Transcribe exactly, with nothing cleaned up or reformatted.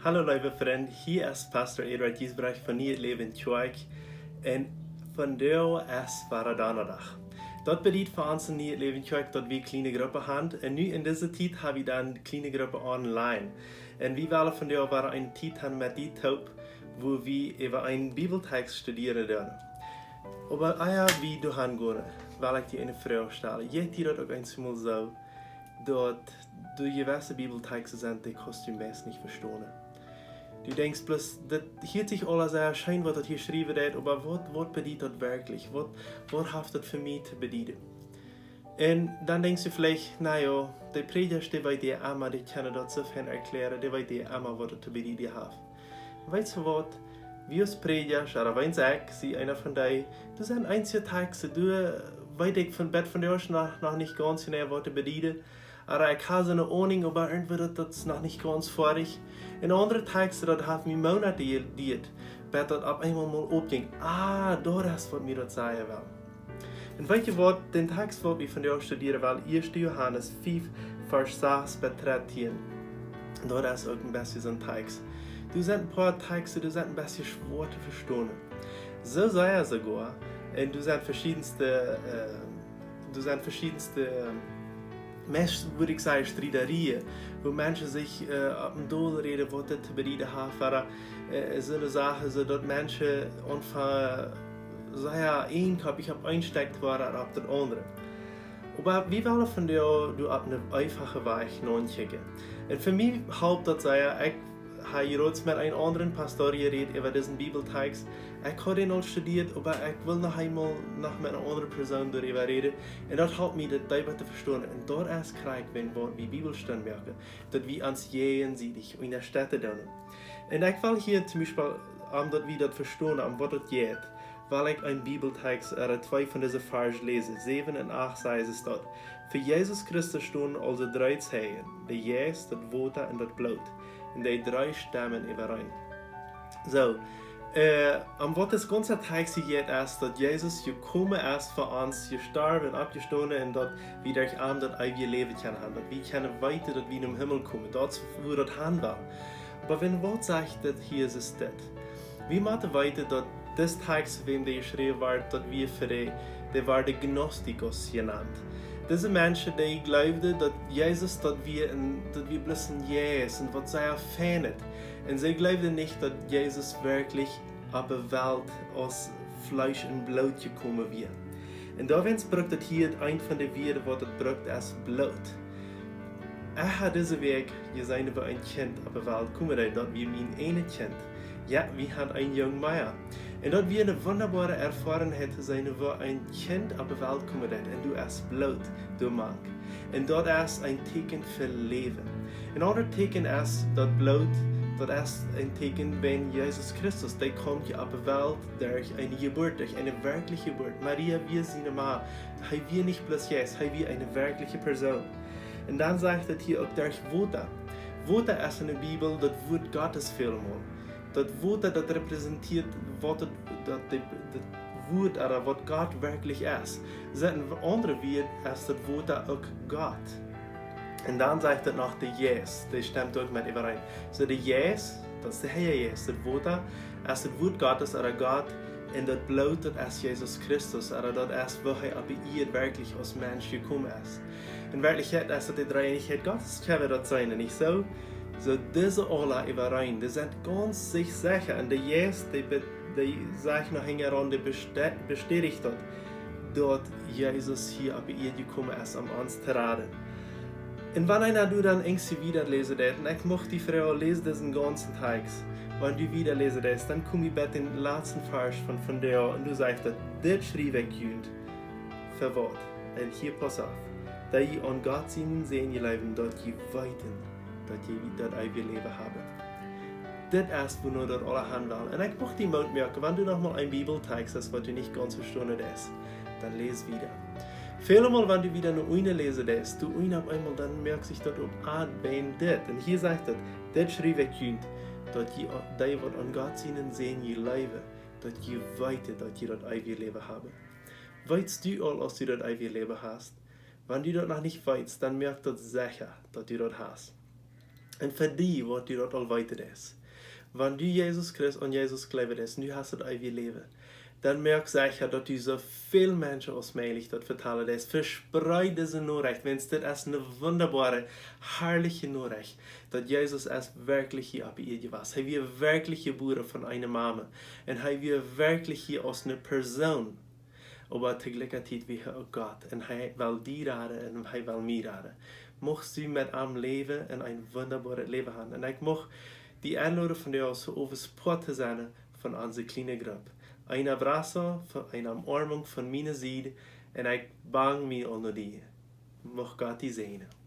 Hallo, leewe Frind, hia es Pastor Eduard Giesbrecht von Niee Läwen Kjoakj. Un vondoag es wada Donnadach. Daut bediet fa ons en Niee Läwen Kjoakj, daut wie kjliene Gruppen haben. Un nu en dise Tiet hab wie dan kjliene Gruppen online. Un wie wellen vondoag wada eene Tiet haben met die toop, wua wie äwa eenen Bibeltext studieren doonen. Oba ea wie doahan gonen, well ekj die eene Froag stalen. Jeit die daut uk eensmol soo, daut doa jewesse Bibeltexten sent, dee kaust du meist nich vestonen. Du denkjst bloos, daut hieet sikj aules sea scheen, waut daut hia jeschräwen woat, oba waut, waut bediet daut werkjlich? Waut, waut haft daut fa mie to bedieden? Un dan denkjst du veleicht, na jo, de Prädjasch, dee weeten emma, dee kjennen daut soo fein erkjlären, dee weeten emma, waut daut to bedieden haft. Weetst du waut? Wie aus Prädjasch, ooda wan ekj sie eena von dee, doa sent eenje Texten, doa weet ekj von, bat vondoag noch, noch nich gaunz jeneiw, waut dee bedieden. Ooda ekj hab soone Ahnung, oba irjentwoo daut, daut es noch nich gaunz foadich. Un aundre Texten, daut haft mie Moonaten jeduat, bat daut opp eemol mol oppjinkj. Ah, daut es, waut mie daut sajen well. Un weetst du waut, dän Text, waut wie vondoag studieren wellen, ieeschte Johanes fiew, Varsch sas bat dartieen. Daut es uk een bät soon Text. Doa sent een poa Texten, dee sent een bät schwoa to vestonen. Soo sea soogoa, un doa sent veschiedenste, äh, doa sent veschiedenste, äh, meist, wudd ekj sajen, Striederieen, wua Menschen sikj, äh, opp een Dol räden, waut daut to bedieden haft, ooda, äh, soone Sachen, soo daut Menschen aunfangen, sea eenkoppich opp een Stekj to woaren ooda opp daut aundre. Oba wie wellen vondoag doa opp eenen eenfachen Wajch nochecken. Un fa mie halpt daut sea, ekj hab jrod met eenen aundren Pastor jerät äwa disen Bibeltext. Ekj haud dän aul studieet, oba ekj well noch eemol noch met eene aundre Persoon doaräwa räden. Un daut halpt mie, daut deepa to vestonen. Un daut es krakjt, wan, wan wie Bibelstund moaken, daut wie ons jäajensiedich unjastetten doonen. Un ekj well hia toom Biespel, om daut wie daut vestonen, om waut daut jeit, well ekj een Bibeltext, äh, twee von dise Varsch läsen. Säwen un acht sajcht daut: Fa Jesus Christus stonen aulsoo dree Zeijen: de Jeist, daut Wota un daut Bloot. Un dee dree stemmen äwareen. Soo, äh, om waut dis gaunze Text hia jeit, es, daut Jesus jekomen es, fa ons jestorwen un oppjestonen, un daut wie derch am daut eewje Läwen kjennen haben, daut wie kjennen weeten, daut wie em Himmel komen, daut es, wua daut han well. Oba wan, waut sajcht daut hia, es dit? Wie motten weeten, daut dis Text, wäm dee jeschräwen wort, daut wia fa dee, dee worden Gnostikos jenant. Dise Menschen, dee jleewden, daut Jesus, daut wia een, daut wia bloos een Jeist, un waut sea feinet. Un see jleewden nich, daut Jesus werkjlich opp de Welt aus Fleesch un Bloot jekomen wia. Un doawäajen brukt daut hia, eent von de Wieed, waut daut brukt, es Bloot. Ekj hab dise Wäakj jeseenen, wua een Kjint opp de Welt komen deed, daut wia mien eenet Kjint. Jo, wie haben een Jung mea. Un daut wia eene wundaboare Erfoarenheit to seenen, wua een Kjint opp de Welt komen deed. Un doa es Bloot doamank. Un daut es een Tieekjen fa Läwen. Een aundret Tieekjen es daut Bloot, daut es een Tieekjen, wan Jesus Christus, dee kjeem hia opp de Welt derch eene Jeburt, derch eene werkjliche Jeburt. Maria wia siene Ma. Hee wia nich bloos Jeist, hee wia eene werkjliche Persoon. Un dan sajcht daut hia uk derch Wota. Wota es en de Bibel daut Wuat Gottes välmol. Daut Wota, daut repräsentieet, waut daut, daut de, daut Wuat, ooda waut Gott werkjlich es. Sent en aundre Wieed es daut Wota uk Gott. Un dan sajcht daut noch de Jeist, dee stemt uk met äwareen. Soo de Jeist, daut es de Herr Jesus, daut Wota es daut Wuat Gottes, ooda Gott, un daut Bloot, daut es Jesus Christus, ooda daut es, woo hee opp de Ieed werkjlich aus Mensch jekomen es. En Werkjlichkjeit es daut de Dreeeenichkjeit Gottes, kjenn wie daut seenen, nich soo? Soo, dise aula äwareen, dee sent gaunz sikj secha. Un de Jeist, dee be-, dee sajcht noch hinjaraun, dee beste-, bestädicht daut, daut Jesus hia opp de Ieed jekomen es, om ons to raden. Un wan eena doa dan irjentwua wieda läsen deit, un ekj mucht die froagen, läs disen gaunzen Text, wan du wieda läsen deist, dan kom wie bie dän latsten Varsch von, von doa, un doa sajcht daut: Dit schriew ekj junt, fa waut? Un hia, pauss opp. Daut jie aun Gott sienen Sän jleewen, daut jie weeten, daut jie daut eewje Läwen haben. Dit es, wua daut aula han well. Un ekj mucht die Moot moaken, wan du noch mol een Bibeltext hast, waut du nich gaunz vestonen deist, dan läs wieda. Välemol, wan du wieda no eenen läsen deist, du eenen opp eemol, dan moakt sikj daut opp aun, wan dit. Un hia sajcht daut: Dit schriew ekj junt, daut jie, dee waut aun Gott sienen Sän jleewen, daut jie weeten, daut jie daut eewje Läwen haben. Weetst du aul, aus du daut eewje Läwen hast? Wan du daut noch nich weetst, dan moak daut secha, daut du daut hast. Un fa die, waut du daut aul weeten deist, wan du Jesus Christus, aun Jesus jleewen deist, un du hast daut eewje Läwen, dan moak secha, daut du soo väl Menschen aus mäajlich daut vetalen deist. Vespreed dise Norecht, wiels dit es eene wundaboare, harliche Norecht, daut Jesus es werkjlich hia opp Ieed jewast. Hee wia werkjlich jebuaren von eene Mame. Un hee wia werkjlich hia aus eene Persoon. Oba to jlikja Tiet wia hee uk Gott. Un hee well die raden un hee well mie raden. Muchst du met am läwen un een wundaboaret Läwen haben. Un ekj mucht die enloden, vondoag soo Owes Poat to sennen von onse kjliene Grupp. Een abrazo, von, eene Omarmunk von miene Sied. Un ekj bang mie aun no die. Mucht Gott die säajnen.